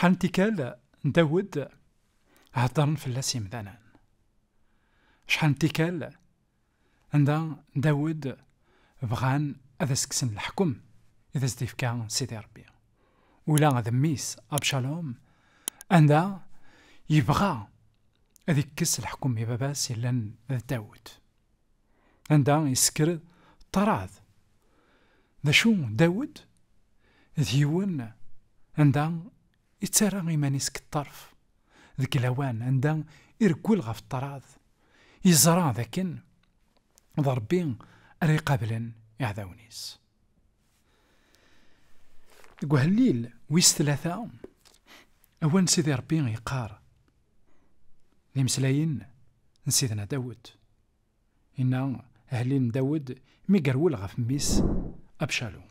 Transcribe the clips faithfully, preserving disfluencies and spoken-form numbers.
Acḥal n tikkal Dawed heddren fell-as yimdanen. Acḥal n tikkal anda Dawed bɣan ad as-kksen leḥkem i d as-d-ifka Sidi Ṛebbi. Ula d mmi-s Abcalum, anda yebɣa ad ikkes leḥkem i baba-s yellan d Dawed. Anda isekker ṭṭrad. D acu Dawed? D yiwen anda ittarra iman-is deg ṭṭerf, deg lawan anda ireggel ɣef ṭṭrad, yeẓra dakken d Ṛebbi ara iqablen iɛdawen-is. Deg uhellil wis tlata, awal n Sidi Ṛebbi yeqqar d imeslayen n Sidna Dawed. Inna ahellil n Dawed mi yerwel ɣef mmi-s Abcalum: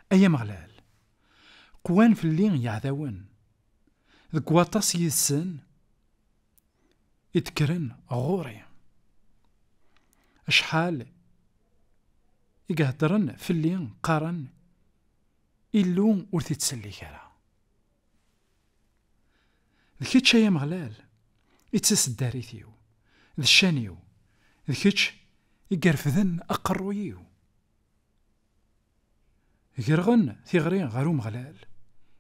Ay Ameɣlal, qwan fell-i yeɛdawen, deg waṭas yid-sen i d-kkren ɣur-i. Acḥal i iheddren fell-i, qqaren: Illu ur t-ittsellik ara. D kečč, ay Ameɣlal, i d taseddarit-iw, d ccan-iw, d kečč i irefden aqerruy-iw. Gerɣen tiɣri ɣer Umeɣlal,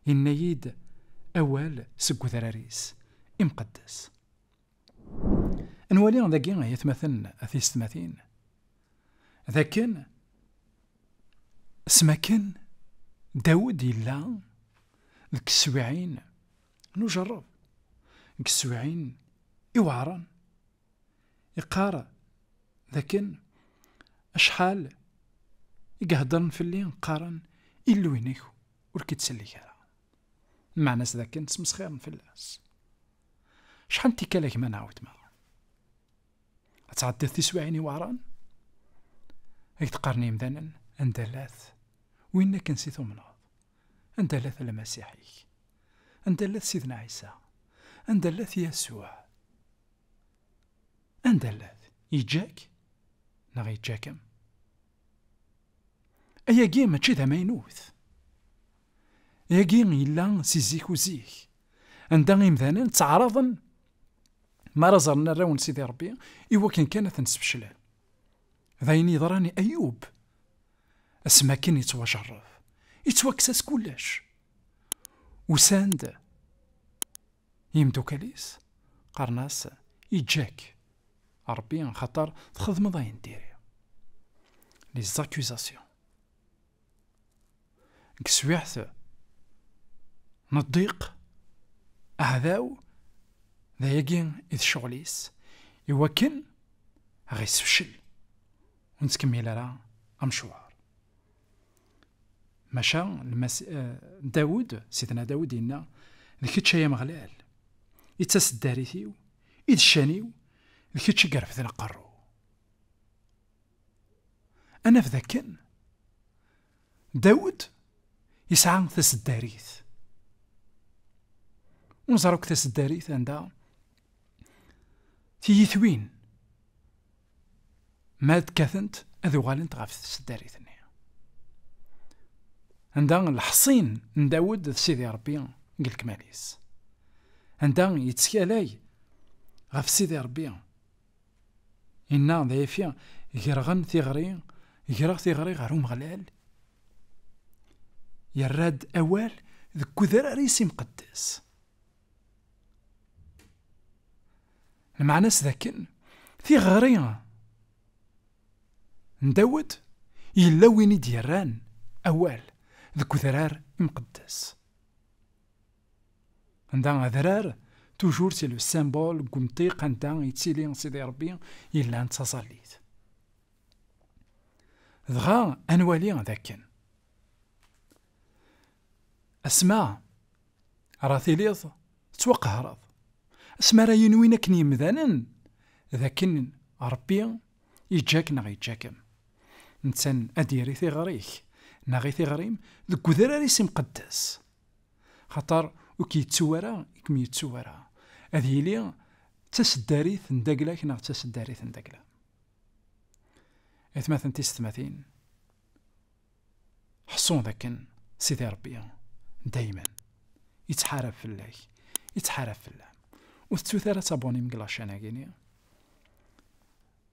inna-yi-d awal seg udrar-is imqeddes. Ad nwali dagi, ay atmaten, a tiyessetmatin, d akken s makken Dawed yella deg teswiɛin n ujerreb, deg teswiɛin iweɛren, iqqar d akken acḥal i iheddren fell-i, qqaren: Illu-inek ur k-ittsellik ara. Meɛna-s d akken ttmesxiren fell-as. Acḥal n tikkal, a gma neɣ a weltma, ad tɛeddiḍ tiswiɛin iweɛren, ad k-d-qqaren yimdanen: Anda llat win akken si tumneḍ? Anda llat Lmasiḥ-ik? Anda llat Sidna Ɛisa? Anda llat Yasuɛ? Anda llat? Yeǧǧa-k? Neɣ yeǧǧa-kem? Ayagi mačči d amaynut. Ayagi yella si zik uzik, anda imdanen ttɛaraḍen mi ara ẓren arraw n Sidi Ṛebbi, i wakken kan ad ten-sfeclen. D ayen yeḍran i Ayub, asmi akken yettwajerreb, yettwakkes-as kullec. Usan-d yimdukal-is, qqaren-as: Yeǧǧa-k Ṛebbi, axaṭer txedmeḍ ayen diri. Les accusations. Deg teswiɛt n ddiq, aɛdaw, d ayagi i d ccɣel-is, iwakken a ɣ-issefcel, ur nettkemmil ara amecwar. Maca Lmas-, eh, Dawed, Sidna Dawed yenna: D kečč, ay Ameɣlal, i d taseddarit-iw, i d ccan-iw, d kečč i irefden aqerru. Ad naf dakken Dawed yesɛa taseddarit. Ur neẓri akk taseddarit anda tiyitwin ma ad kkatent ad uɣalent ɣef tseddarit-nni. Anda leḥṣin n Dawed d Sidi Ṛebbi deg lekmal-is. Anda yettkalay ɣef Sidi Ṛebbi. Inna d ayfi: Greɣ-n tiɣri, greɣ tiɣri ɣer Umeɣlal. Yerra-d awal deg udrar-is imqeddes. Lmeɛna-s d akken tiɣri n Dawed yella win i d-yerran awal deg udrar imqeddes. Anda adrar, toujours c'est le symbole n umṭiq anda yettili Sidi Ṛebbi yellan d taẓallit. Dɣa ad nwali d akken asma ara tiliḍ tettwaqehreḍ, asma ara yinin akken yemdanen d akken Ṛebbi yeǧǧa-k neɣ yeǧǧa-kem, netta ad d-yerr i tiɣri-k neɣ i tiɣri-m deg udrar-is imqeddes. Xaṭer ur k-yettu ara, ur kem-yettu ara. Ad yili d taseddarit n dagla-k neɣ d taseddarit n dagla. Atmaten tisetmatin, ḥṣu dakken Sidi Ṛebbi daymen yettḥarab fell-ak, yettḥarab fell-am. Ur tettut ara ad tabunim deg lačan-agi-ni.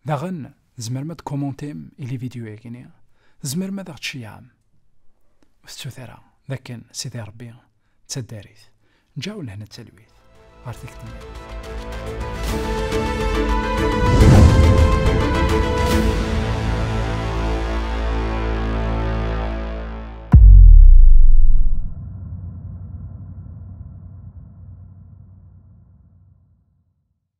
Daɣen tzemrem ad tkumuntim i les vidéos-agi-ni, tzemrem ad aɣ-tceyyɛem. Ur tettut ara d akken Sidi Ṛebbi d taddart. Ǧǧaw lehna d talwit ɣer tikkelt-nniḍen.